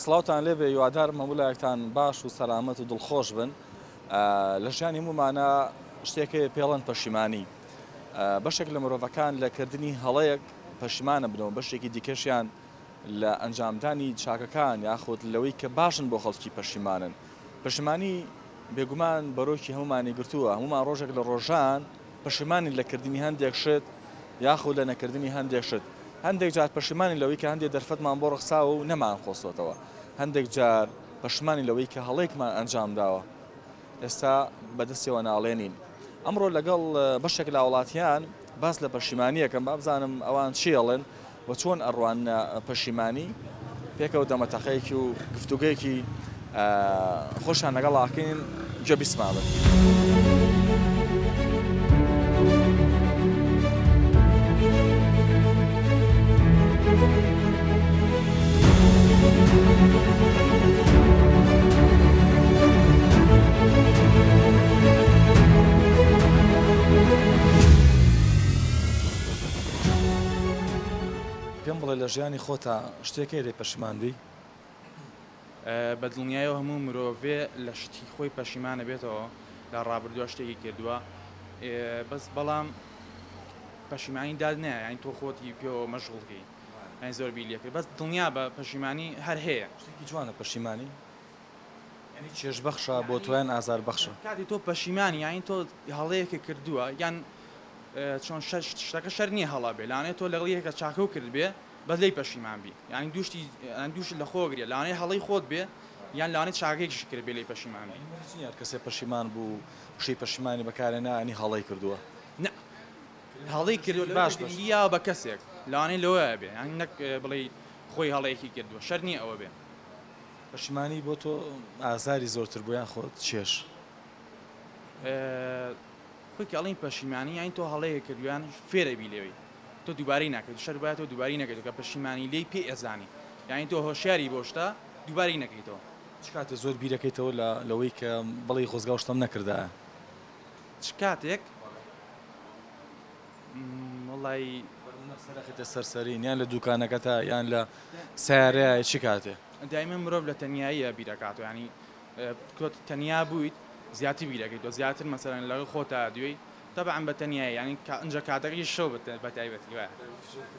سڵاوتان لێبێ هیوادارم هەموو لایەکتان باش و سەلامەت و دڵخۆش بن لە ژیانی هەموومانە شتێک هەیە پێڵەن پەشیمانی بەشێک لە مرۆڤەکان لە کردنی هەڵەیەک پەشیمانە بنەوە بەشێکی دیکەشیان لە ئەنجامدانی چاکەکان یاخود لەوەی کە باشن بۆ خەڵکی پەشیمانن پەشیمانی بێگومان بەرۆکی هەمومانی گرتووە هەمومان ڕۆژێک لە ڕۆژان پەشیمانین لە کردنی هەندێک شت یاخود لە نەکردنی هەندێک شت. هەندێک جار پەشیمانین لەوەی کە هەندێک دەرفەتمان بۆ ڕەخساوە و نەمانقۆستۆتەوە. هەندێک جار پەشیمانین لەوەی کە هەڵەیەکمان ئەنجام داوە ئێستا بەدەستیەوە ناڵێنین. ئەمڕۆ لەگەڵ بەشێک لە هاوڵاتیان باس لە پەشیمانی ئەکەم با بزانم ئەوان چی ئەڵێن و چۆن ئەڕواننە پەشیمانی. پێکەوە دەمەتەقەیەکی و گفتوگەیەکی خۆشیان لەگەڵ ئاکەین گوێبیستمان بن. پێم بڵێ لە ژیانی خۆتا شتێک هەیە لێی پەشیمان بی؟ بە دڵنیایەوە هەموو مرۆڤێ لە شتی خۆی پەشیمان ئەبێتەوە لە ڕابردووە شتێکی کردووە بەس بەڵام پەشیمانی داد نایە یانی تۆ خۆتی پێوە مەشغوڵ کەی یانی زۆر بیری لێ بەس دڵنیا بە پەشیمانی هەر هەیە. شتێکی جوانە پەشیمانی یانی چێژ بەخشە بۆ تۆ یان ئازار بەخشە؟ کاتی تۆ پەشیمانی یانی تۆ هەڵەیەکت کردووە یان چۆن شتەکە شەرت نییە هەڵە بێ لەوانەیە تۆ لەگەڵ یەکێکا چاکەو کردبێ بەس لێی پەشیمان بی یانی دوو شتی یانی دوو شت لە خۆ گرێ لەوانەیە هەڵەی خۆت بێ یان لەوانەیە چاکەیەکیشت کردبێ لێی پەشیمان بی. یانی مەرج نییە هەر کەسێ پەشیمان بوو وشەی پەشیمانی بەکارهێنا یانی هەڵەی کردووە. نا هەڵەی کردووە لەوەی باش کە گرنگی یاوە بە کەسێک لەوانەیە لەوەیا بێ یانی نەک بڵێی خۆی هەڵەیەکی کردووە شەرت نییە ئەوە بێ. پەشیمانی بۆ تۆ ئازاری زۆرتر بوو یان خۆت چێژ؟ خۆی کە ئەڵێین پەشیمانی یانی تۆ هەڵەیەک کردووە یان فێرەبی لێوەی تۆ دووبارەی ناکەیت شەرت وایە تۆ دووبارەی نەکەیتەوە کە پەشیمانی لێی پێی ئەزانی یانی تۆ هۆشیاری بۆ شتە دووبارەی نەکەیتەوە. چ کاتێ زۆر بیرەکەیتەوە لە لەوەی کە بڵێی خۆزگا ئەو شتەم نەکردایە؟ چ کاتێک؟ وەڵای. بە نموونە سەرەخیتە سەر سەرین یان لە دووکانەکەتا یان لە سەیارەیا چ کاتێ؟ دایمەن مرۆڤ لە تەنیاییە بیرەکاتەوە یانی تۆ تەنیا بوویت زیاتر بیرەکەیتەوە زیاتر مەسەلەن لەگەڵ خۆتا دوێی تەبعەن بە تەنیایی یانی ئینجا کاتەکەی شەو بە تایبەتی وایە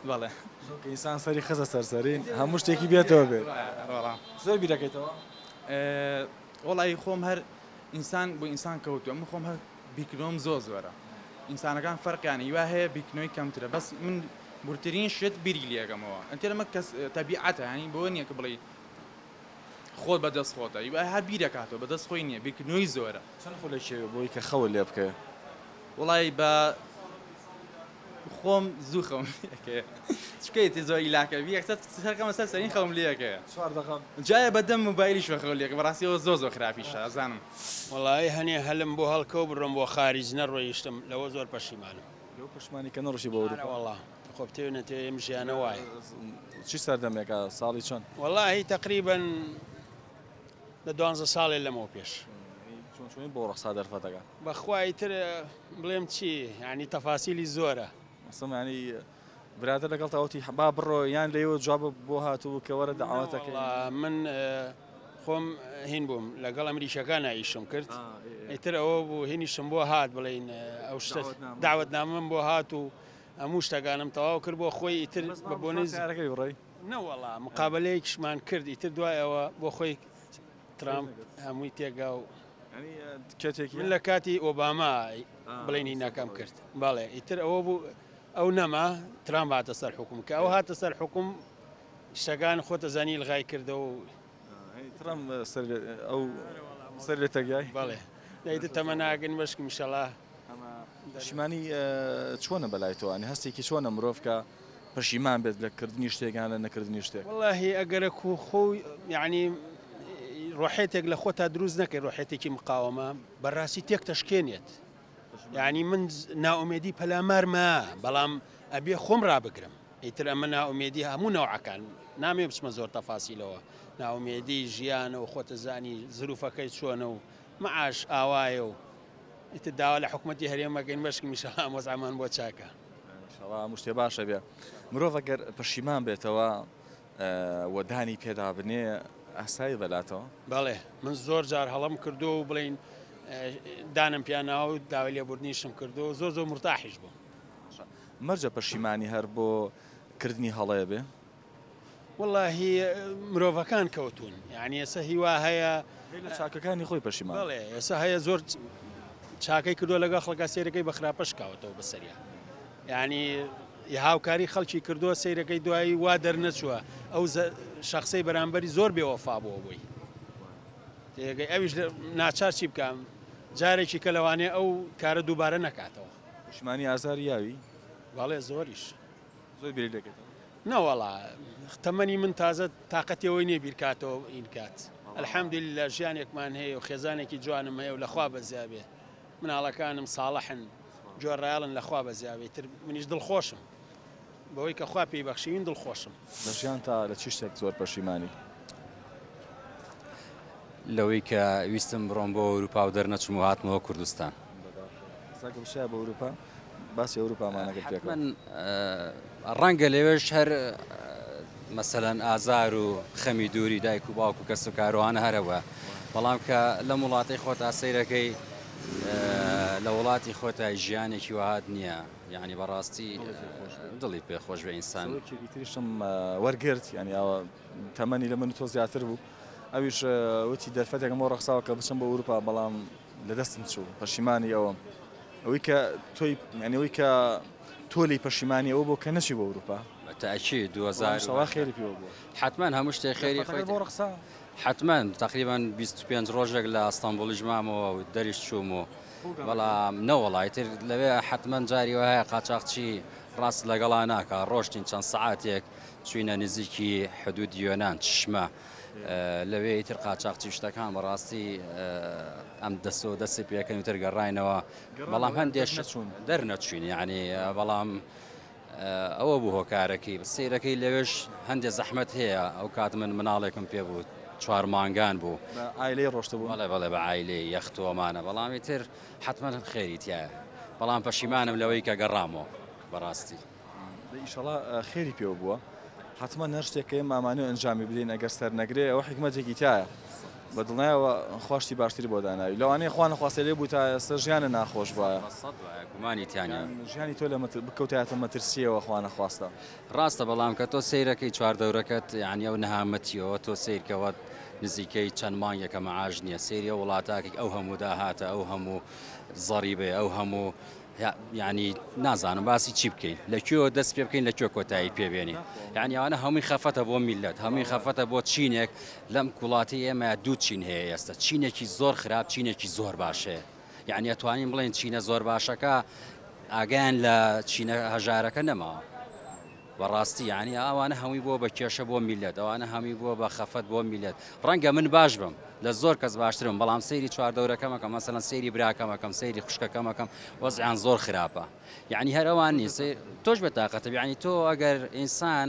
بەڵێ. شەو کە ئینسان سەری خستە سەر سەرین هەموو شتێکی بێتەوە بێت. زۆر بیرەکەیتەوە؟ وەڵایی خۆم هەر ئینسان بۆ ئینسان کەوتووە من خۆم هەر بیرکردنەوەم زۆر زۆرە ئینسانەکان فەرقیان هیوا هەیە بیرکردنەوەی کەمترە بەس من وردترین شت بیری لێکەمەوە ئەتر ئەمە کەس تەبیعەتە یانی بۆ نییە کە بڵێی خۆت بە دەست خۆتە هەر بیرەکاتەوە بە دەست خۆی نییە بیرکردنەوەی زۆرە. چەند خولەکێ بۆی کە خەوت لێ بکەوێ؟ وەڵای بە خۆم زوو خەوم لێ ئەکەوێ چونکە ئیتر زۆر ئیلاکە بی یەکسەر سەرکەمە سەر سەرین خەوم لێ ئەکەوێ. چوار دەقە. جایە بە دەم مۆبایلیشەوە خەو لێ ئەکەوێ بەڕاستی ئەوە زۆر زۆر خراپیشە ئەزانم. وەڵایی هەنێ هەلم بۆ هەڵکەو بڕۆم بۆ خاریج نەڕۆیشتم لەوە زۆر پەشیمانم. لەوە پەشیمانی کە نەڕۆشتی بۆ ئەوروپا؟ ئەرە وەڵا. خۆ بتەوێ نەتەوێ ئەم ژیانە وایە. چی سەردەمێکە ساڵی چەند؟ وەڵاهی تەقریبەن دە دوانزە ساڵێ لەمەو پێش. چۆن چۆنی بۆ ڕەخسا دەرفەتەکە؟ بەخوا ئیتر بڵێم چی یانی تەفاسیلی زۆرە. مەسەڵەن یانی برادەر لەگەڵ تا وتی با بڕۆ یان لەیەوە جواب بۆ هاتبوو کە وەرە دەعوەتەکەی؟ نەوەڵا من خۆم هین بووم لەگەڵ ئەمریکیەکانا ئیشم کرد ئیتر ئەوە بوو هینیشم بۆ هات بڵێین ئەو شتە داوەتنامەم بۆ هات و هەموو شتەکانم تەواو کرد بۆ خۆی ئیتر بە بۆنەی سیارەکەی بڕی؟ نەوەڵا مقابەلەیەکیشمان کرد ئیتر دوای ئەوە بۆ خۆی ترامپ هەمووی تێگا و من لە کاتی ئۆباما بڵێن هینەکەم کرد بەڵێ ئیتر ئەوە بوو ئەو نەما ترامپ هاتە سەر حکوم کە ئەو هاتە سەر حکوم شتەکان خۆتە زانی لغای کردەوە و ترامپ سەر ئەو سەر لێ تەگای بەڵێ دەیتر تەمەناگەن بەشکم ئیشەڵا پەشیمانی چۆنە بەلای تۆ ئەنی هەستێکی چۆنە مرۆڤ کە پەشیمان بێت لە کردنی شتێک یان لە نەکردنی شتێک؟ وەڵاهی ئەگەرەکو خۆ یعنی ڕۆحێتێک لە خۆتا دروست نەکەی ڕۆحێتێکی مقاومە بەڕاستی تێک تەشکێنێت یعنی من نائومێدی پەلامارمە بەڵام ئەبێ خۆم ڕابگرم ئیتر ئەمە نائومێدی هەموو نەوعەکان نامێ بچمە زۆر تەفاسیلەوە نائومێدی ژیانە و خۆتەزانی زروفەکەی چۆنە و معاش ئاوایە و ئیتر داوا لە حکومەتی هەرێم ئەکەین بەشکم ئیشەڵا ئەم وەزعەمان بۆ چاکە. ئیشەڵا هەموو شتێ باشە بێ. مرۆڤ ئەگەر پەشیمان بێتەوە و دانی پێدا بنێ ئاسایی بەلاتەوە؟ بەڵێ من زۆر جار هەڵەم کردووە و بڵێین دانم پیاناوە و داوای لێبوردنیشم کردووە و زۆر زۆر مورتاحیش بووم. مەرجە پەشیمانی هەر بۆ کردنی هەڵەیە بێ؟ وەڵاهی مرۆڤەکان کەوتوون یعنی ئێستا هیوا هەیە لە چاکەکانی خۆی پەشیمان. بەڵێ ئێستا هەیە زۆر چاکەی کردووە لەگەڵ خەڵکا سەیرەکەی بە خراپە شکاوەتەوە بەسەریا یعنی هاوکاری خەڵکی کردووە سەیرەکەی دوایی وا دەرنەچووە ئەو شخصەی بەرامبەری زۆر بێوەفا بووە بۆی تێگەی ئەویش ناچار چی بکەم جارێکی کە لەوانەیە ئەو کارە دووبارە نەکاتەوە. پەشیمانی ئازاری یاوی؟ بەڵێ زۆریش. زۆر بیری لێکەیتەوە؟ نەوەڵا تەمەنی من تازە تاقەتی ئەوەی نییە بیرکاتەوە ئینکات الحمدللە ژیانێکمان هەیە و خێزانێکی جوانم هەیە و لەخوا بەزیا بێ مناڵەکانم ساڵحن گوێڕایەڵن لەخوا بەزیا بێ تر منیش دڵخۆشم بەوەی کە خوا پێی بەخشیوین دڵخۆشم. لە ژیانتا لە چی شتێک زۆر پەشیمانی؟ لەوەی کە ویستم بڕۆم بۆ ئەوروپا و دەرنەچم و هاتمەوە کوردستان. ئێستا کە بچیە بۆ ئەوروپا باسی ئەوروپامان ئەکرد پێکەوە. حەتمەن ڕەنگە لەوێش هەر مەسەلەن ئازار و خەمی دووری دایک و باوک و کەس و کاروانە هەر هەبووە بەڵام کە لەم وڵاتەی خۆتا سەیرەکەی لە وڵاتی خۆتا ژیانێکی وەهات نییە یعنی بەڕاستی دڵی پێ خۆش بێ ئینسان. سەرۆکێکی تریشم وەرگرت یعنی ئەوە تەمەنی لە من و تۆ زیاتر بوو ئەویش وتی دەرفەتێکم بۆ ڕەخساوە کە بچم بۆ ئەوروپا بەڵام لە دەستم چوو پەشیمانی ئەوەم ئەوەی کە تۆی یعنی ئەوەی کە تۆ لێی پەشیمانی ئەوە بۆ کە نەچی بۆ ئەوروپا. بە تەئکید 2000 ئینشاڵڵا خێری پێوە بووە. حەتمەن هەموو شتێک خێری خۆی دەرفەتەکەت بۆ ڕەخسا؟ حەتمەن تەقریبەن 25 ڕۆژێک لە ئەستەنبوڵیش مامەوە و دەریش چووم و بەڵام نەوەڵا ئیتر لەوێ حەتمەن جاری وایە قاچاخچی ڕاست لەگەڵا ناکا ڕۆشتین چەند سەعاتێک چوینە نزیکی حدودی یۆنان چشمە لەوێ ئیتر قاچاخچی شتەکان بەڕاستی ئەم دەسۆ دەستی پێکەن و تر گەڕاینەوە بەڵام هەندێک دەرنەچوین یعنی بەڵام ئەوە بوو هۆکارەکەی سیرەکەی لەوێش هەندێک زەحمت هەیە ئەو کات من مناڵێکم پێ بوو چوار مانگان بوو ئایلەی ڕۆشتە بوو بەڵێ بەڵێ بە ئایلەی یەختۆمانە بەڵام ئیتر حتمما خێری تایە بەڵام پەشیمانم لەوەی کە گەڕامەوە بەڕاستی. دەی ئیشەڵا خێری پێوە بووە. حەتمەن هەر شتێک کە ئێمە ئامانەوێ ئەنجامی بدەین ئەگەر سەر نەگرێ ئەوە حیکمەتێکی تیایە. بە دڵنیایەوە خوا شتی باشتری بۆ داناوی. لەوانەیە خوا نەخواستە لێ بووتایە ئێستا ژیانت ناخۆش بوایە. بە سەد وایە گومانی تیا نیە. یان ژیانی تۆ لە مەتر بکەوتایەتە مەترسییەوە خوا نەخواستە. ڕاستە بەڵام کە تۆ سەیرەکەی چواردەورەکەت یانی ئەو نەهامەتیەوە تۆ سەیرکەوە نزیکەی چەند مانگێکە مەعاش نیە سەیری ئەو وڵاتاکەی ئەو هەموو داهاتە ئەو هەموو زەریبەیە ئەو هەموو یانی نازانم باسی چی بکەین لە کوێوە دەست پێ بکەین لە کوێ کۆتایی پێ بێنین یعنی ئەوانە هەمووی خەفەتە بۆ میلەت هەمووی خەفەتە بۆ چینێک لەم وڵاتی ئێمە دوو چین هەیە ئێستا چینێکی زۆر خراپ چینێکی زۆر باش هەیە یعنی ئەتوانین بڵێن چینە زۆر باشەکە ئاگیان لە چینە هەژارەکە نەماوە بەڕاستی یانی ئەوانە هەمووی بووە بە کێشە بۆ میلەت ئەوانە هەمووی بووە بە خەفەت بۆ میلەت ڕەنگە من باش بم لە زۆر کەس باشترم بەڵام سەیری چواردەورەکەم ئەکەم مەسەلەن سەیری براکەم ئەکەم سەیری خوشکەکەم ئەکەم وەزعیان زۆر خراپە یعنی هەر ئەوان نین سەیر تۆش بە تاقەتە یعنی تۆ ئەگەر ئینسان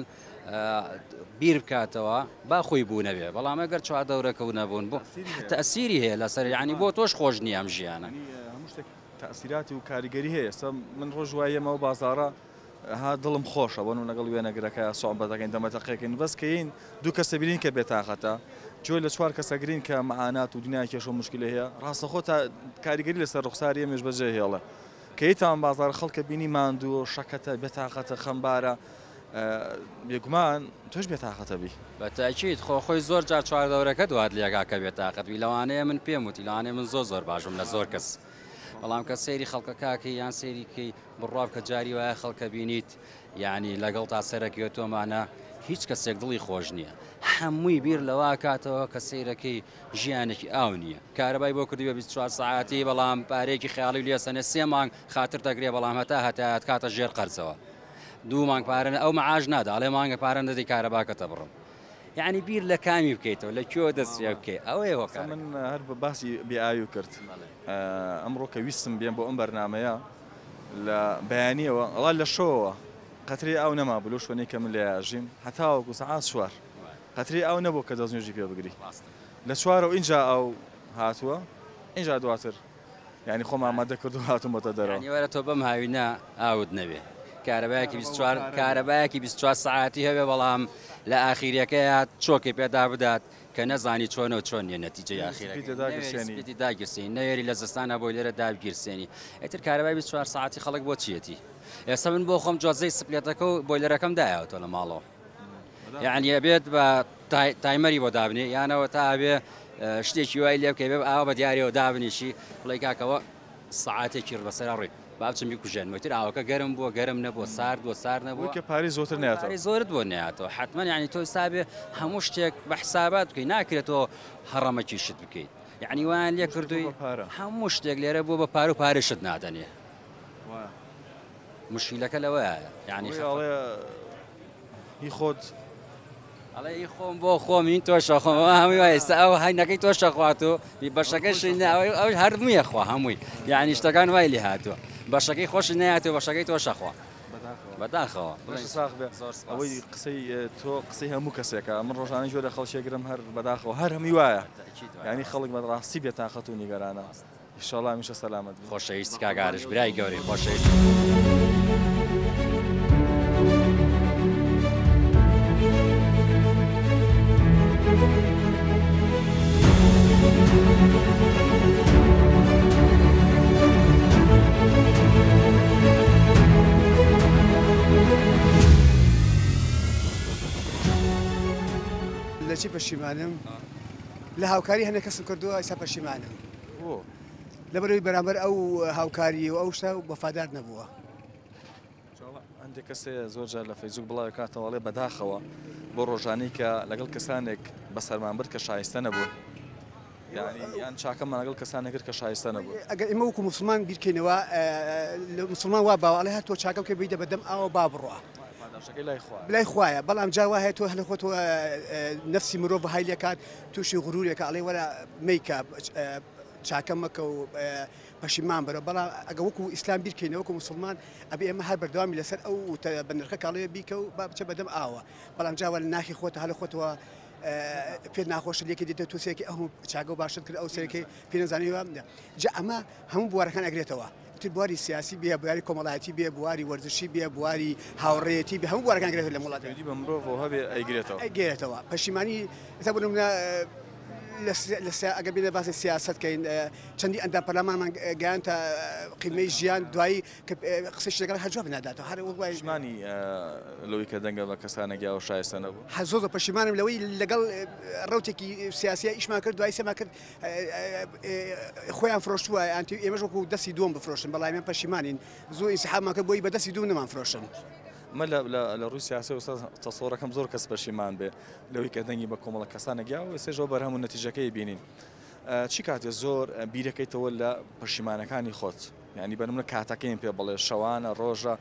بیر بکاتەوە با خۆی بوو نەبێ بەڵام ئەگەر چواردەورەکە و نەبوون بۆ تەسیری هەیە لەسەر یعنی بۆ تۆش خۆش نییە ئەم ژیانە هەموو شتێک تەسیرات و کاریگەری هەیە ئێستا من ڕۆژ وایە ئەو بازاڕە ها دڵم خۆشە بۆ نمونە لەگەڵ وێنەگرەکە سوعبەت دەکەین دەمەتەقێکین بەس کە یین دوو کەس دەبینین کە بێتاقەتە جۆی لە چوار کەس ئەگرین کە معانات و دنیای کێشە و مشکلە هەیە ڕاستەخۆ تا کاریگەری لەسەر ڕوخساری ئێمەش بەجێ هێڵە کە یتان بازار خەڵکە بینی ماندوو شەکەتە بێتاقەتە خەمبارە بێگومان تۆش بێتاقەتە بی. بە تەئکید خۆ خۆی زۆر جار چواردەورەکەت وات لێکا کە بێتاقەت بی لەوانەیە من پێم وتی لەوانەیە من زۆر زۆر باش بم لە زۆر کەس بەڵام کە سەیری خەڵکەکە ئەکەی یان سەیری کەی بڕوا بکە جاری وایە خەڵکە بینیت یعنی لەگەڵ تا سەرەکیە تۆمانە هیچ کەسێک دڵی خۆش نییە هەمووی بیر لەوە کاتەوە کە سەیرەکەی ژیانێکی ئاو نییە کارەبای بۆ کردی بە 24 ساعتی بەڵام پارێکی خیاڵی لێسەنێ سێ مانگ خاتر دەگرێ بەڵام هەتا هەتایەت کاتە ژێر قەرزەوە دوو مانگ پارە ئەو معاش نادا ئەڵێ مانگە پارە نەدەی کارەباکەتە بڕم یعنی بیر لە کامی بکەیتەوە لە کوێوە دەست پێ بکەی ئەوەیە هۆکار من هەر بە باسی بێ ئاوی کرد ئەمڕۆ کە ویستم بێم بۆ ئەم بەرنمەیە لە بەیانیەوە ئەڵا لە شەوەوە قەترەی ئاو نەمابوو لەو شوێنەی کە من لێ ئەژیم هەتاوەکو سەعات چوار قەترەی ئاو نەبوو کە دەستنوێژی پێ بگری لە چوارەوە ئینجا ئاو هاتووە ئینجا دواتر یانی خۆم ئامادە کردو هاتوومەتە دەرەوە. یانی وەرە تۆ بەم هاوینە ئاوت نەبێ کارەبایەکی 24 کارەبایەکی 24 سەعاتی هەبێ بەڵام لە ئاخیریەکەیا چۆکی پێدا بدات. کە نەزانی چۆنە و چۆن نیە نەتیجەی ئاخیرەکەی سپلیتی داگیرسێنی نەوێری لە زستانە بۆی لێرە دابگیرسێنی ئیتر کارەبای 24 ساعتی خەڵک بۆ چیەتی ئێستا من بۆ خۆم جۆزەی سپلێتەکە و بۆیلەرەکەم دایەوەتەوە لە ماڵەوە یعنی ئەبێت بە تایمەری بۆ دابنێ یانەوە تا ئەبێ شتێکی وای لێ بکەی بێ ئاوا بە دیارەوە دابنیشی بڵێ کاکەوە سەعاتێکی بەسەرا ڕۆی با بچم بیکوژێنمەوە ئیتر ئاوەکە گەرم بووە گەرم نەبووە سارد بووە سارد نەبووە کە پارەی زۆرتر ناتەوە پارەی زۆرت بۆ ناتەوە حتمما یعنی تۆ حسابێ هەموو شتێک بە حسابات بکەی ناکرێت تۆ هەڕەمەکی شت بکەیت یعنی وایان لێ کردووی هەموو شتێک لێرە بووە بە پارە و پارەشت نادەنێ مشکیلەکە لەوەیە یعنی هی خۆت ئەڵێ ئی خۆم بۆ خۆم هین تۆ شەخۆم هەمووی وایە ئێستا ئەو هەینەکەی تۆ شەخوات و بەشەکەشی ناوەی ئەو هەر موویە خوا هەمووی یعنی شتەکان وای لێ هاتووە بەشەکەی خۆشی نەیاتەوە بەشەکەی تۆ شەخوا بەداخەوە ساغ بێ ئەوەی قسەی تۆ قسەی هەموو کەسێکە من ڕۆژانە گوێ لە خەڵکێگرم هەر بەداخەوە هەر هەمووی وایە یعنی خەڵک بەڕاستی بێتاقەت و نیگەرانە. ئیشەڵا هەمیشە سەلامەت بی. خۆشەویستی کاک ئارش برای گەورەی خۆشەویست. لە چی پەشیمانم؟ لە هاوکاری هەنێ کەسم کردووە ئیستا پەشیمانم. بۆ؟ لەبەرئەوەی بەرامبەر ئەو هاوکاری و ئەو شتە وەفادار نەبووە. هەندێک کەس هەیە زۆر جار لە فەیسبوک بڵاوی کاتەوە ئەڵێ بەداخەوە بۆ ڕۆژانەی کە لەگەڵ کەسانێک بەسەرمان برد کە شایستە نەبوون یعنی یان چاکەمان لەگەڵ کەسانێک کرد کە شایستە نەبوون. ئەگەر ئێمە وەکو موسڵمان بیرکەینەوە موسڵمان وا باوە ئەڵێ هەر تۆ چاکە بکەی بیدە بە دەم ئاوە با بڕوا. پاداشتەکەی لای خوایە. لای خوایە بەڵام جار وا هەیە تۆ هەر خۆت نەفسی مرۆڤ های لێکات تووشی غرورێکە ئەڵێ وەرە مەیکە چاکە مەکە و پەشیمان بەرەوە بەڵام ئەگە وەکو ئیسلام بیرکەینەوە وەکو موسڵمان ئەبێ ئێمە هەر بەردەوامی لەسەر ئەو وتە بەنرخە کاڵێ بیکە و با بچە بەدەم ئاوە بەڵام جاوە لە ناخی خۆتە هەر لە خۆتەوە پێت ناخۆشە لێکی دێتە تۆ سێکی ئەو چاکە و باشت کرد ئەو سێکی پێ نەزانی جا ئەمە هەموو بوارەکان ئەگرێتەوە ئیتر بواری سیاسی بێ بواری کۆمەڵایەتی بێ بواری وەرزشی بێ بواری هاوڕێیەتی بێ هەموو بوارەکان گرێتەوە لەم وڵاتە. پەیوەندی بە مرۆڤەوە هەبێ ئەیگرێتەوە. ئەیگرێتەوە پەشیمانی ئێستا بۆ نمونە لە ئەگەر بێنە باسی سیاسەت کەین چەندی ئەندام پەرلەمانمان گەیاندە قیمەی ژیان دوایی کە قسەشی لەگەڵ هەر جواب ناداتەوە هەر وەک وای. پەشیمانی لەوەی کە دەنگە بە کەسانێک یاوە شایستە نەبوو؟ هەر زۆر زۆر پەشیمانم لەوەی لەگەڵ ڕەوتێکی سیاسیە ئیشمان کرد دوایی سێمان کرد خۆیان فرۆشتووە ئەنتی ئێمەش وەکو دەستی دووەم بفرۆشن بەڵام ئێمە پەشیمانین زوو ئینسحابمان کرد بۆی بە دەستی دووم نەمان فرۆشن. مە لە ڕووی سیاسی ئوستاز تەسەوڕەکەم زۆر کەس پەشیمان بێ لەوەی کە دەنگی بە کۆمەڵە کەسانێک یاوە ئێستێشەوە بەرهەم و نەتیجەکەی بینین چی کاتێ زۆر بیرەکەیتەوە لە پەشیمانەکانی خۆت یانی بە نمونە کاتەکەیم پێ بڵێ شەوانە ڕۆژە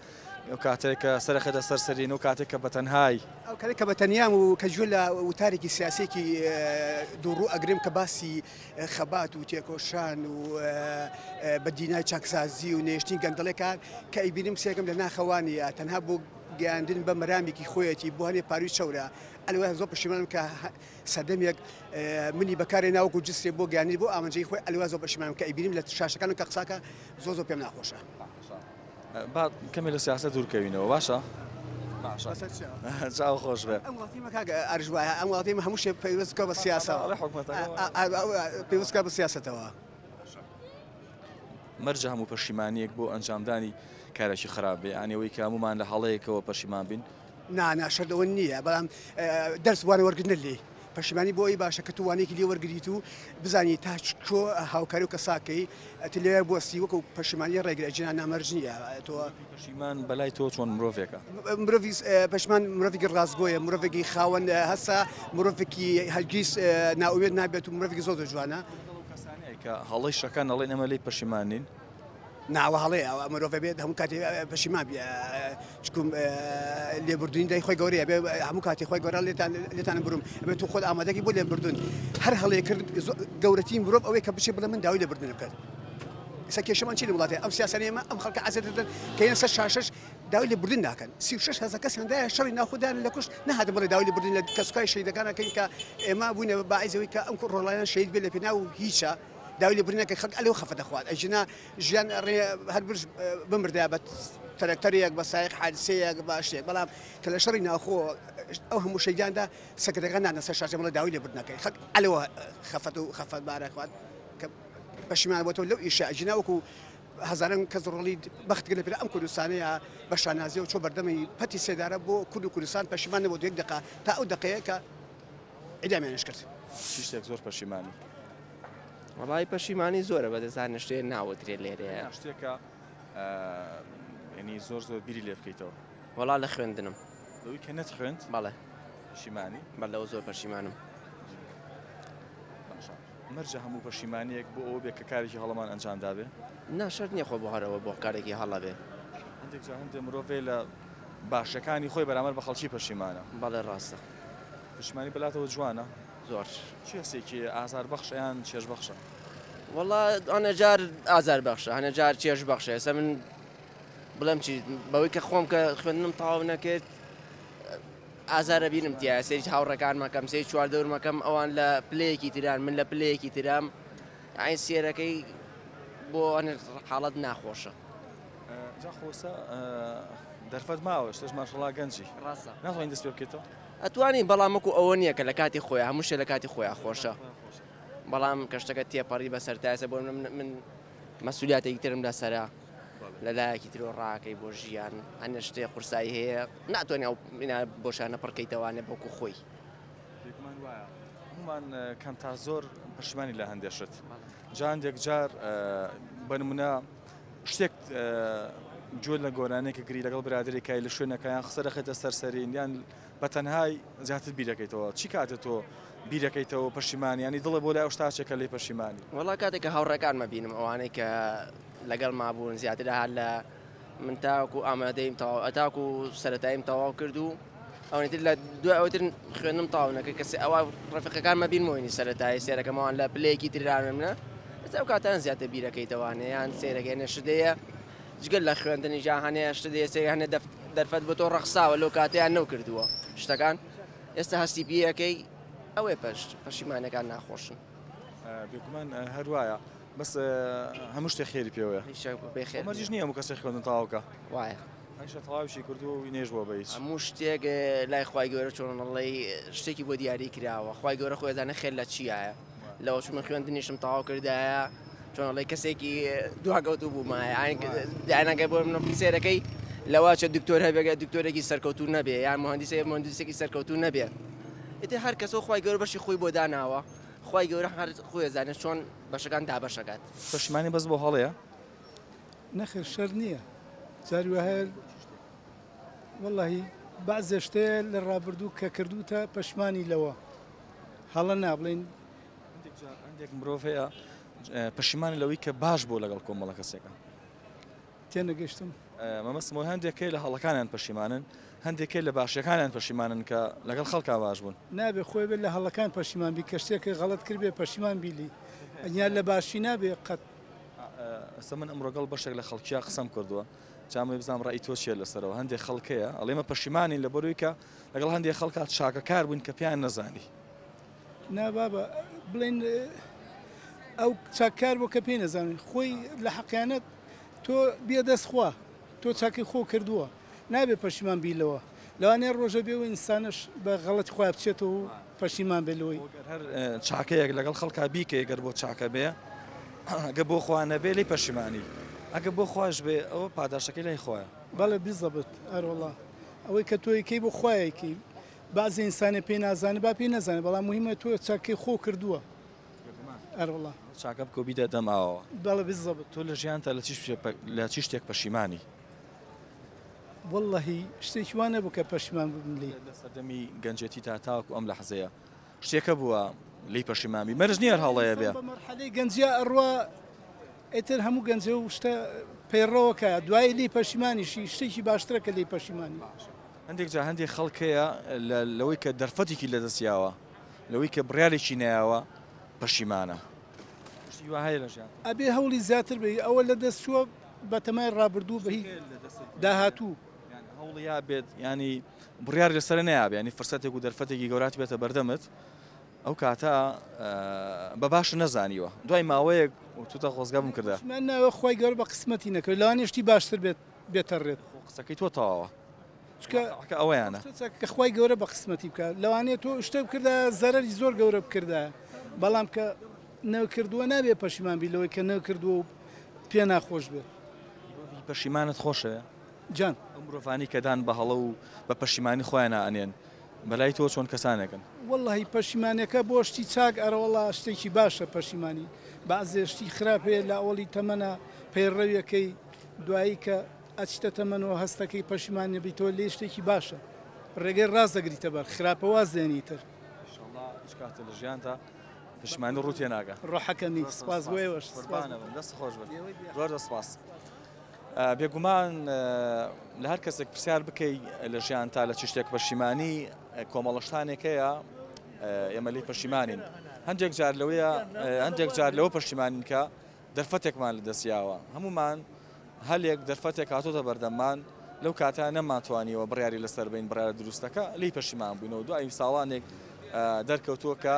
ئەو کاتێک کە سەرەخێتە سەر سەرین و کاتێک کە بەتەنهای. ئەو کاتێک کە بەتەنیام و کە گوێ لە وتارێکی سیاسیەکی دووڕوو ئەگرم کە باسی خەبات و تێکۆشان و بە دینای چاکسازی و نێشتنی گەندەڵێکە کە ئەیبینم سێکم لە ناخەوانیە تەنها بۆ گەیاندن بە مەرامێکی خۆیەتی بۆ هەنێ پاروی چەورە ئەلوە زۆر پەشیمانم کە سەردەمێک منی بەکارێ ناوەکو جسرێ بۆ گەیاندنی بۆ ئامانجەی خۆی ئەلوا زۆر پەشیمانم کە ئەیبینم لە شاشەکان کە قساکە زۆر زۆر پێم ناخۆشە. با کەمێ لە سیاسەت دوور کەوینەوە باشە؟ باشە چاو خۆش بێ. ئەم وڵاتی مە کاک ئارش وایە ئەم وڵاتی مە هەموو شتێ پەیوەست بکە بە سیاسەوە. ئەڵێ حکومەتەکە پەیوەست بکە بە سیاسەتەوە. مەرجە هەموو پەشیمانییەک بۆ ئەنجامدانی کارێکی خراپ بێ یانی ئەوەی کە هەموومان لە هەڵەیەکەوە پەشیمان بین. نا نا شەرت ئەوە نییە بەڵام دەرس وانە وەرگرتنە لێی پەشیمانی بۆ ئەوی باشە کە تۆ وانەیەکی لێ وەرگریت و بزانی تا کۆ هاوکاری و کەساکەی ئەتر لێ بوەستی وەکو پەشیمانی ڕێگر ئەجینا نامەرج نییە تۆ پەشیمان بەلای تۆ چۆن مرۆڤێکە؟ مرۆڤی پەشیمان مرۆڤێکی ڕاستگۆیە مرۆڤێکی خاوەن هەستە مرۆڤێکی هەرگیز نائومێد نابێت و مرۆڤێکی زۆر زۆر جوانە. لەگەڵ ئەو کەسانەیە کە هەڵەی شەکەن ئەڵێن ئێمە لێی پەشیمان نین؟ نا ئەوە هەڵەیە ئەوە مرۆڤ ئەبێت هەموو کاتێ پەشیمان بێ چکم لێبوردنی دای خۆی گەورەیە بێ هەموو کاتی خۆی گەورە لێتان لێتان بروم ئەبێت تو خۆت ئامادەکی بۆ لێبوردن هەر هەڵەیە کرد گەورەترین مرۆڤ ئەوەیە کە بچێ بڵێ من داوای لێبوردن بکات ئێستا کێشەمان چی لە وڵاتێ ئەم سیاسانەی ئێمە ئەم خەڵکە عەزێت دەدەن کە یەن سەر شاشەش داوای لێبوردن ناکەن 36 هەزار کەسیان دایە شەڕی ناوخۆدایان لە کوشت نەهاتن بڵێ داوای لێبوردن لە کەسوکاری شەهیدەکان ئەکەین کە ئێمە بووینە باعیس ئەوەی کە ئەم ڕۆڵەیان شەهید بێت لە پێناو هیچە. داوای لێبوردن نەکەی خەڵک ئەلەوە خەفەت دەخوات ئەگینا ژیان ڕێ هەر برش بمردایە بە تەرەکتەرێک بە سایق حادسەیەک بە شتێک بەڵام کە لە شەڕی ناوخۆ ئەو هەموو شەیداندا سەکرەکان نانە سەر شاشە بڵێ داوای لێبوردن نەکەی خەڵک ئەلەوە خەفەت و خەفەتبارە خوات کە پەشیمان بۆتەوە لەو ئیشە ئەگینا وەکو هەزاران کەس ڕۆڵی بەخت لە پێرا ئەم کوردستانەیە بە شانازیەوە چۆ بەردەمی پەتی سێدارە بۆ کورد و کوردستان پەشیمان نەبوو یەک دقە تا ئەو دقەیە کە ئیدامیانش کرد. چی شتێک زۆر پەشیمانی؟ وەڵی پەشیمانی زۆرە بە دەزانە شتێ ناوترێ لێرەیە. شتێکە ینی زۆر زۆر بیری لێ بکەیتەوە. وەڵا لە خوێندنم. لەوەی کە نەتخوێند؟ بەڵێ. پەشیمانی؟ بەڵێ لەوە زۆر پەشیمانم. باشە مەرجە هەموو پەشیمانییەک بۆ ئەوە بێ کە کارێکی هەڵەمان ئەنجام دابێ؟ نا شەرت نییە خۆ بۆ هەر ئەوە بۆ کارێکی هەڵە بێ. هەندێک جار هەندێک مرۆڤ هەیە لە باشەکانی خۆی بەرامبەر بە خەڵکی پەشیمانە. بەڵێ ڕاستە. پەشیمانی بەلاتەوە جوانە؟ زۆر. چ هەستێکی ئازار بەخشە یان چێژ بەخشە؟ وەڵا هەنێ جار ئازار بەخشە هەنێ جار چێژ بەخشە ئێستا من بڵێم چی بەوەی کە خۆم کە خوێندنم تەواو نەکرد ئازارە بینم تیا سەیری هاوڕێکانمەکەم سەیری چواردەورمەکەم ئەوان لە پلەیەکی تران من لە پلەیەکی ترام ئاین سێرەکەی بۆ حاڵەت ناخۆشە. جا خۆسە دەرفەت ماوە شتەش ماشەڵا گەنجی ڕاستە ناتوانین دەست پێ بکەیتەوە؟ ئەتوانین بەڵام وەکو ئەوە نییە کە لە کاتی خۆیان هەموو شتێ لە کاتی خۆیان خۆشە بەڵام کە شتەکە تێپەڕی بەسەر تا ئێستا بۆ من مەسولیاتێکی ترم لەسەرە لە لایەکی ترەوە ڕاکەی بۆ ژیان هەنێ شتێ قورسایی هەیە ناتوانانی ئەو بۆشانە پڕکەیتەوانێ بۆکو خۆی. بێگومان وایە هەموومان کەم تا زۆر پەشیمانی لە هەندێ شت جا هەندێک جار بە نمونە شتێک گوێ لە گۆرانێکە گری لەگەڵ برادێکای لە شوێنەکەیان قسە دەخێتە سەر سەرین یان بە تەنهای زیاتر بیرەکەیتەوە چی کاتێ تۆ بیرەکەیتەوە پەشیمانی ینی دڵێ بۆ لای ئەو شتاچێکە لێی پەشیمانی؟ وەڵا کاتێک کە هاوڕێکانمە بینم ئەوانەی کە لەگەڵ مابوون زیاتر هەر لە من تاوەکو ئامادەیم تەواو تاوەکو سەرەتاییم تەواو کرد و ئەوەی تر لە دوای ئەوەی تر خوێندنم تەواو نەکرد کەسێ ئەوە ڕەفیقەکانمە بینمەوەینی سەرەتایی سێرەکەمەوان لە پلەیەکی ترانە منە ئێستا ئەو کاتان زیاتر بیرەکەیتەوانێ یان سێرەکەی نە شتەیە جگەل لە خوێندنی جا هەنێ شت هەیە سێ هەنێ دەرفەت بۆ تۆ ڕەخساوە لەو کاتەیان نەو کردووە شتەکان ئێستا هەستی پێیەکەی ئەوەیە پەشت پەشیمانەکان ناخۆشن. بێگومان هەر وایە بەس هەموو شتێک خێری پێوەیە هیچ شتێک بێ خێر مەرجیش نییە هەموو کەسێک خوێندن تەواو کە وایە هەمیشە تەواویشی کردووە و نێش بووە بە هیچ هەموو شتێک لای خوای گەورە چۆن ئەڵێی شتێکی بۆ دیاری کراوە خوای گەورە خۆی ئەزانێ خێر لە چیایە لەوە چون من خوێندنیشم تەواو کردایە چۆن ئەڵێی کەسێکی دواکەوتوو بوومایە دانەگە بۆ من سێرەکەی لەوە چە دکتۆر هەبێگە دکتۆرێکی سەرکەوتوو نەبێ یان مهندسێک مهندسێکی سەرکەوتوو نەبێ ئیتر هەر کەسەوە خوای گەورە بەشی خۆی بۆ داناوە خوای گەورە هەر خۆی ئەزانێت چۆن بەشەکان دابەشەکات. پەشیمانی بەس بۆ هەڵەیە؟ نەخێر شەرت نییە جاری وایە وەڵی بەعزێ شتەیە لە ڕابردوو کە کردوتە پەشمانی لەوە هەڵە نابڵین هەندێک مرۆڤ هەیە پەشیمانی لەوەی کە باش بوو لەگەڵ کۆمەڵە کەسێکە تێنەگەشتم. مەبەستم ئەوەیە هەندێک هەیە لە هەڵەکانیان پەشیمانن، هەندێک هەیە لە باشیەکانیان پەشیمانن کە لەگەڵ خەڵکا باش بوون. نابێ خۆی بێ لە هەڵەکان پەشیمان بی کە شتێکت غەڵەت کردبێ پەشیمان بی لی ئەگینا لە باشی نابێ قەت. ئێستا من ئەمڕۆ گەڵ بەشێک لە خەڵکیا قسەم کردووە جا ئەمەوێ بزانم ڕەئی تۆ چیە لەسەرەوە هەندێک خەڵک هەیە ئەڵێ ئێمە پەشیمانین لەبەرەوەی کە لەگەڵ هەندێک خەڵکا چاکەکار بووین کە پێیان نەزانی. نا بابە بڵێن ئەو چاککار بۆ کە پێی نەزانین خۆی لە حەقیانەت تۆ بیە دەست خوا تۆ چاکەی خۆ کردووە نابێ پەشیمان بی لەوە لەوانەیە ڕۆژە بێ و ئینسانش بە غەڵەتی خۆیان بچێتەوە و پەشیمان بێ لەوەی. گەر هەر چاکەیەک لەگەڵ خەڵکا بیکەی گەر بۆ چاکە بێ گە بۆ خوا نەبێ لێی پەشیمانی ئەگە بۆ خواش بێ ئەوە پاداشتەکەی لای خوایە. بەڵێ بیزەبت ئەرەوەڵا ئەوەی کە تۆ ئەیکەی بۆ خوا ئەیکەی بەعزێ ئینسانێ پێی نازانێ با پێی نەزانێ بەڵام موهیمە تۆ چاکەی خۆو کردووە. بێگومان ئەرەوەڵا. چاکە بکە و بیدە دەم ئاوەوە. بەڵێ بالضبط. تۆ لە ژیانتا لە چی لە چی شتێک پەشیمانی؟ وەڵڵەهی شتێکی وا نەبوو کە پەشیمان ببم لێی. لە سەردەمی گەنجێتیتا تاوەکو ئەم لەحزەیە شتێک هەبووە لێی پەشیمان بی؟ مەرج نییە هەر هەڵەیە بێ. ئینسان بە مەرحەلەی گەنجیا ئەڕوا ئیتر هەموو گەنجێ و شتە پەیڕەوەکە دوایی لێی پەشیمانیشی شتێکی باشترە کە لێی پەشیمانی. هەندێک جار هەندێک خەڵک هەیە لەوەی کە دەرفەتێکی لەدەست یاوە لەوەی کە بڕیارێکی نەیاوە پەشیمانە. شتی وا هەیە لە ژیانتا؟ ئەبێ هەوڵی زیاتر بەی ئەوە لە دەست چووە بەتەمای ڕابردوو بە هی داهاتوو. هەوڵی یابێت یانی بڕیاری لەسەر نەیابێ یانی فرسەتێک و دەرفەتێکی گەورات بێتە بەردەمت. ئەو کاتە بە باش نەزانیوە دوای ماوەیەک وتوتە خۆزگە بمکردە. من ناوە خوای گەورە بە قسمەتی نەکرد لەوانەیە شتی باشتر بێت بێتە ڕێت. خۆ قسەکەی تۆ تەواوە چونکە واقعەکە ئەوەیانە. کە خوای گەورە بە قسمەتی بکات لەوانەیە تۆ شتێک بکردایە زەرەری زۆر گەورە بکردایە بەڵام کە نەکردووە نابێ پەشیمان بی لەوەی کە نەکردووە و پێ ناخۆش بێت. مرۆڤی پەشیمانت خۆشەوێ؟ جان. ئەو مرۆڤانەی کە دان بە هەڵە و بە پەشیمانی خۆیانا ئەنێن بەلای تۆ چۆن کەسانێکن؟ وەڵاهی پەشیمانیەکە بۆ شتی چاک ئەرەوەڵا شتێکی باشە پەشیمانی بەعزێ شتی خراپ هەیە لە ئەوەڵی تەمەنا پەیڕەویەکەی دوایی کە ئەچیتە تەمەنەوە هەستەکەی پەشیمان نەبیتەوە لێ شتێکی باشە ڕێگەی ڕاست دەگریتە بەر خراپە واز دێنی تر. ئیشەڵا هیچ کاتێ لە ژیانتا پەشیمانی ڕوو تێناگا. ڕۆحەکەمی سپاس بۆ ئێوەش سپاس. قوربانەبم دەست خۆش بێت زۆر زۆر سپاس. بێگومان لە هەر کەسێک پرسیار بکەی لە ژیان تا لە چ شتێک پەشیمانی کۆمەڵە شتانێک هەیە ئێمە لێی پەشیمانین هەندێک جار لەوەیە هەندێک جار لەوە پەشیمانین کە دەرفەتێکمان لە دەستیاوە هەمومان هەلێک دەرفەتێک هاتۆتە بەردەممان لەو کاتە نەمانتوانیەوە بڕیاری لەسەر بین بڕیارە دروستەکە لی پەشیمان بووینەوە دوای ساڵانێک دەرکەوتووە کە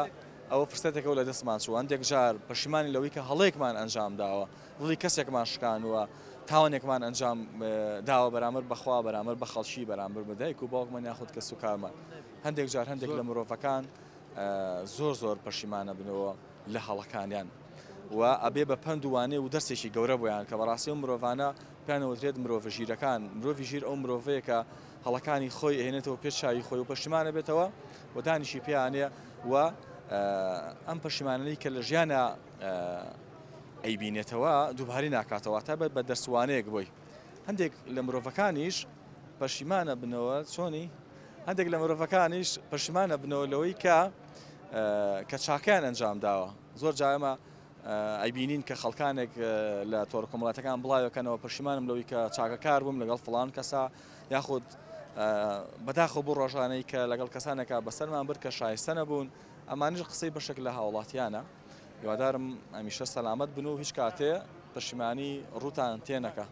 ئەوە فرسەتێکە و لە دەستمان چوو هەندێک جار پەشیمانی لەوەی کە هەڵەیەکمان ئەنجام داوە دڵی کەسێکمان شکانووە، تاوانێکمان ئەنجام داوە بەرامبەر بە خوا، بەرامبەر بە خەڵکی، بەرامبەر بە دایک و باوکمان یاخود کەسوکارمان. هەندێک جار هەندێک لە مرۆڤەکان زۆر زۆر پەشیمان ئەبنەوە لە هەڵەکانیان و ئەبێ بە پەند و وانەی و دەرسێکی گەورە بۆیان کە بەڕاستی ئەو مرۆڤانە پێیان ئەوترێت مرۆڤە ژیرەکان. مرۆڤی ژیر ئەو مرۆڤەیە کە هەڵەکانی خۆی ئەهێنێتەوە پێش چاوی خۆی و پەشیمان ئەبێتەوە و دانیشی پێیانێ و ئەم پەشیمانەی کە لە ژیانە ئەیبینێتەوە دووبارەی ناکاتەوە واتە بە دەرسوانەیەک بۆی هەندێک لە مرۆڤەکانیش پەشیمانە بنەوە چۆنی هەندێک لە مرۆڤەکانیش پەشیمانە بنەوە لەوەی کە کە چاکیان ئەنجام داوە زۆر جایمە ئەیبینین کە خەڵکانێک لە تۆڕ کۆمەڵاتەکان بڵاوەکەنەوە پەشیمانم لەوەی کە چاکەکار بووم لەگەڵ فلان کەسا یاخود بەداخۆ بۆ ڕۆژانەی کە لەگەڵ کەسانێکە بەسەرمان برد کە شایستە نەبوون ئەمانیش قسەی بەشێک لە هاوڵاتیانە هیوادارم هەمیشە سەلامەت بن و هیچ کاتێ پەشیمانی ڕووتان تێنەکا.